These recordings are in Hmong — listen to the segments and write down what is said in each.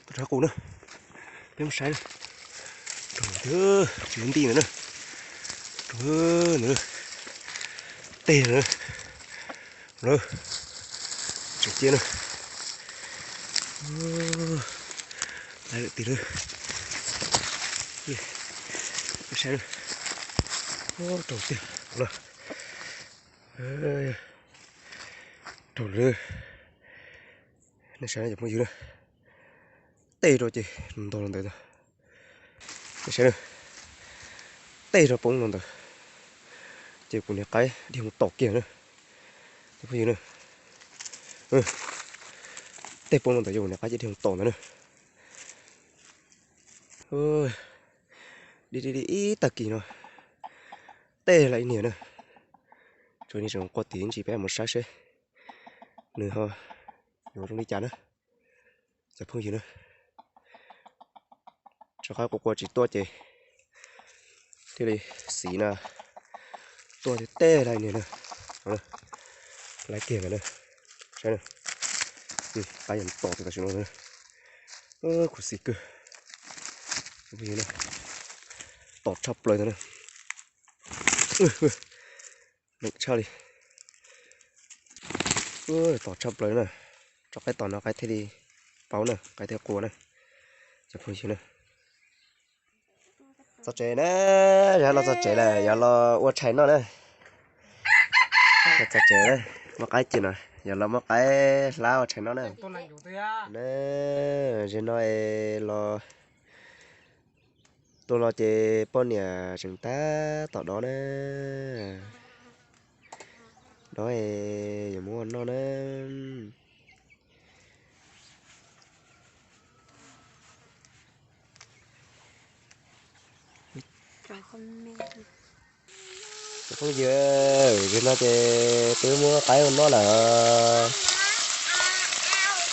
Tau rau qus na, peb mus saib na. Raug ntawm tsis ntij ntawd na, raug ntawm tej ntawd na, tseem ciaj na. Lawm tiag lawm, peb saib na, raug tiag lawm, raug lawm. Nej saib cov phooj ywg na, tej rau ces ntog los ntawd. Nej saib na, tej rau poob los ntawd, ces kuv niag qaib dhia mus tom kiag na, cov phooj ywg na. Tej poob los ntawd ces kuv niag qaib dhia mus tom ntawd na. Di di di ib tag kis no, tej lawm ib niag na. Tsuas ni tseem quaj tim ntsis peb mus saib seb nws ho yuav zoo li cas na, cov phooj ywg na. Tso qaib qua qua tsis tuaj ces thiaj li xiv na, tuaj tej tej lawm ib niag na. Lawm kiag ntawd na, saib na, qaib yuav tom tam sim no na. Khuv xim kawg, cov phooj ywg na, tom tshaj plaws ntawd na. Meem tshaj li, tom tshaj plaws na. Tso qaib tom no qaib thiaj li paub na, qaib thiaj qua na, cov phooj ywg na. Txog tsev na, yog los txog tsev lawm, yog los ua tshais noj na. Txog tsev na, muaj qaib cia no, yog los muaj qaib hlab ua tshais noj na. Zaum no es los, tuaj los ces poj niam tseem tab tom dob na, dob es yuav muab ua noj na. Cov phooj ywg, zaum no ces twb muab qaib ua noj lawm.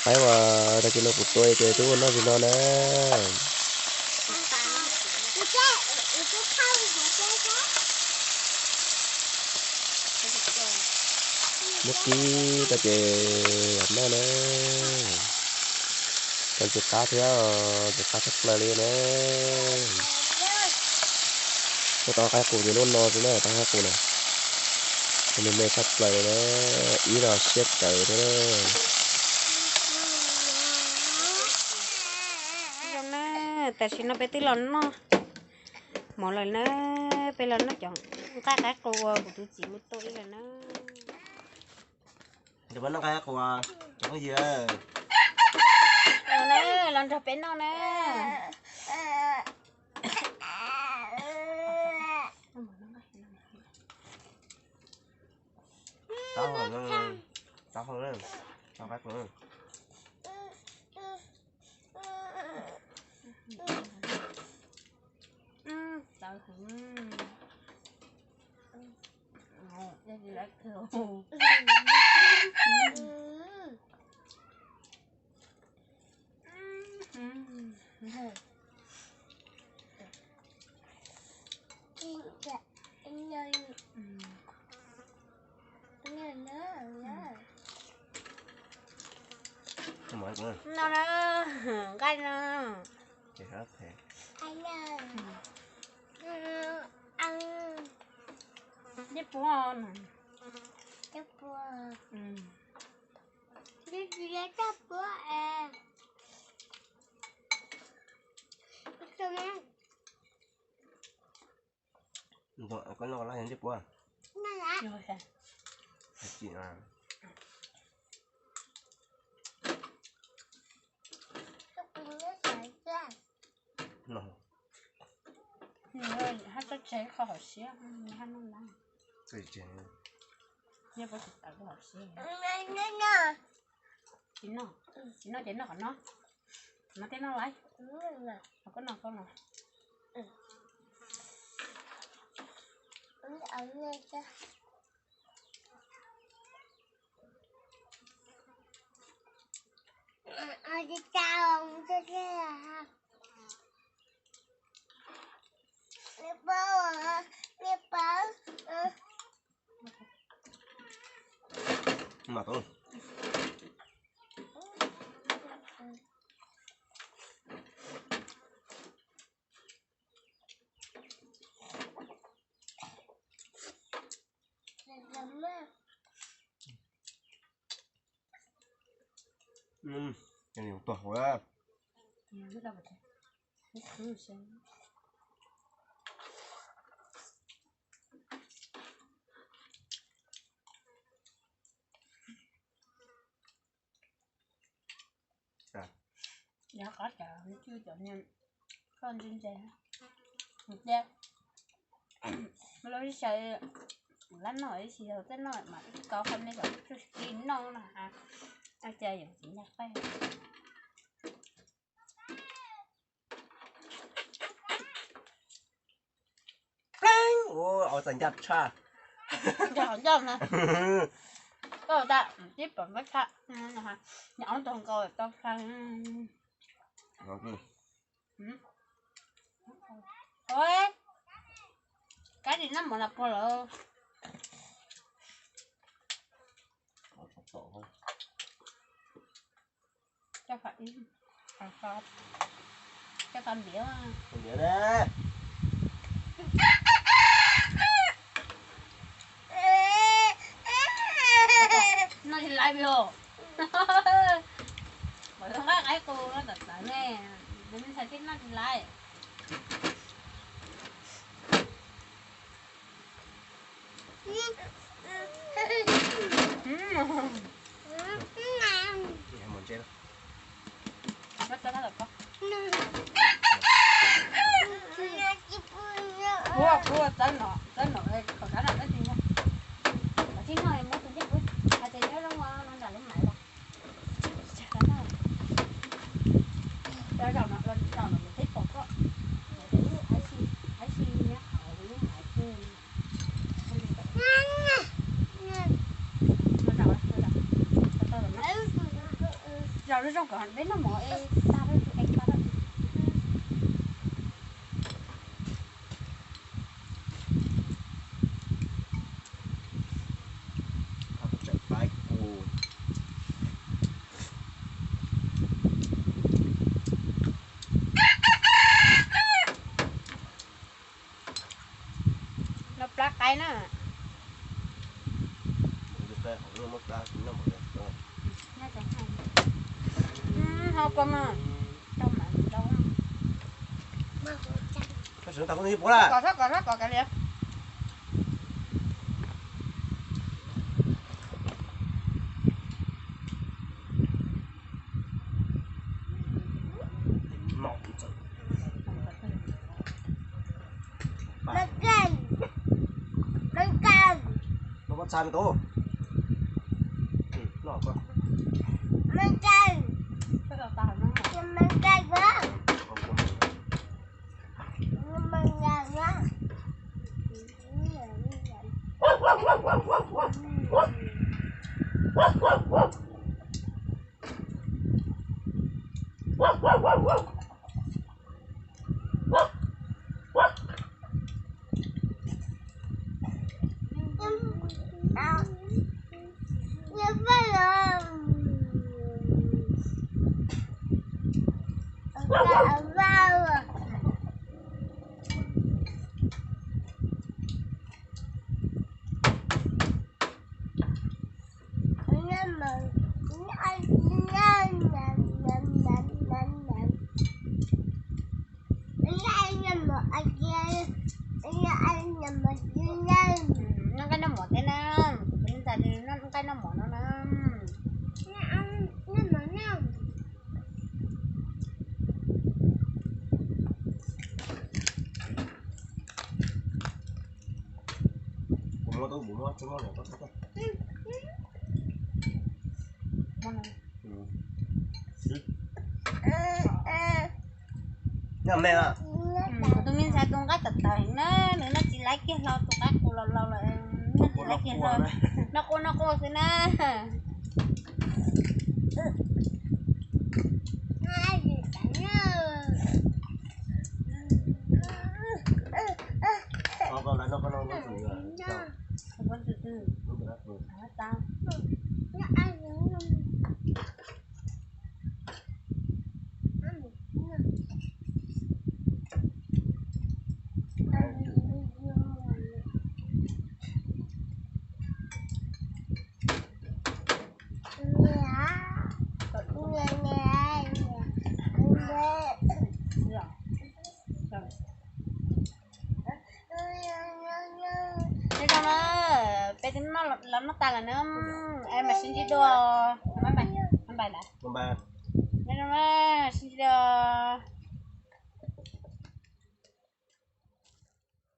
Qaib uas tag kis no kuv tua ces twb ua noj zaum no na. Muab kib tau ces noj na. Cov ntxim qab thiab, ntxim qab tshaj plaws li na. Muab tau qaib qus ces luaj no xwb na, tau qaib qus na. Me me tshaj plaws li na, ib los siab tawv thiab na. Zoo na, tam sim no peb twb los noj mov lawm na, peb los noj cov nqaij qaib qus uas kuv tus txiv mus tua ib lawm na. Noj nqaij qaib qus, cov phooj ywg. Los nrog peb noj na. Tau, tau, tau. No na, nqaij no. Dej puab no. Koj noj los yog dej puab? Hab txoj tsev qhov hauv siab, hab noj na. Nyob puab tsis tawv hauv siab. Tsis noj, tsis noj ces noj qhov no. No tej noj lawm. Koj noj koj los. Mas tau. Tuag hauv. Yog qab cov cwj cov niag koj ntse ntse, mus cia lub ib xyaw lab noj ib xyaw tej noj mas ib koj qhov nej cov tsuj ci noj no ha, ua cas yus tsis ncaj qab. Pleeb, ua txaus ncaj tshaj. Ncaj ncaj na. Koj tas tib pom npab tshaj, nyob tau nkaus tau tshaj. Oi, kab ris noj mov los puag lawm. Coj fa ib, coj fa npiav. Npiav ne. Noj tsis laiv os. Pom zoo nqaij qaib qus no tawm tawv ne, nws me ntxhais thiaj noj tsis laiv. Ua, ua, txawb no, txawb no, khaum dab no txawb tsis ntag. Khaum tsis no muab tus ncej kuv hais tias nyob zoo no nram lub maiv los. Los zaum no, los zaum no kuv twb pom koj. Tab sis nyob hauv lub maiv twg. Zaum zoo zoo kom peb noj mov es tag lawm tus ev tag lawm. Los plab qaib na. Ho kua mas, tau mas tau. Koj sawv tas kuv noj ib puas lawm. Kom sab kom sab kom kav liam. Noj nqaij noj mov thiab na, kuv tus me ntxhais noj nqaij noj mov no na. Noj me. Tus me ntxhais tus nqaij tawv tawv na, nws noj tsis laib kiag hlo, tus qaib qus laus laus lawm, noj tsis laib kiag hlo, noj quaj noj quaj xwb na. Los noj tas lawm na, es mam sib ntsib dua. Sib ntsib dua.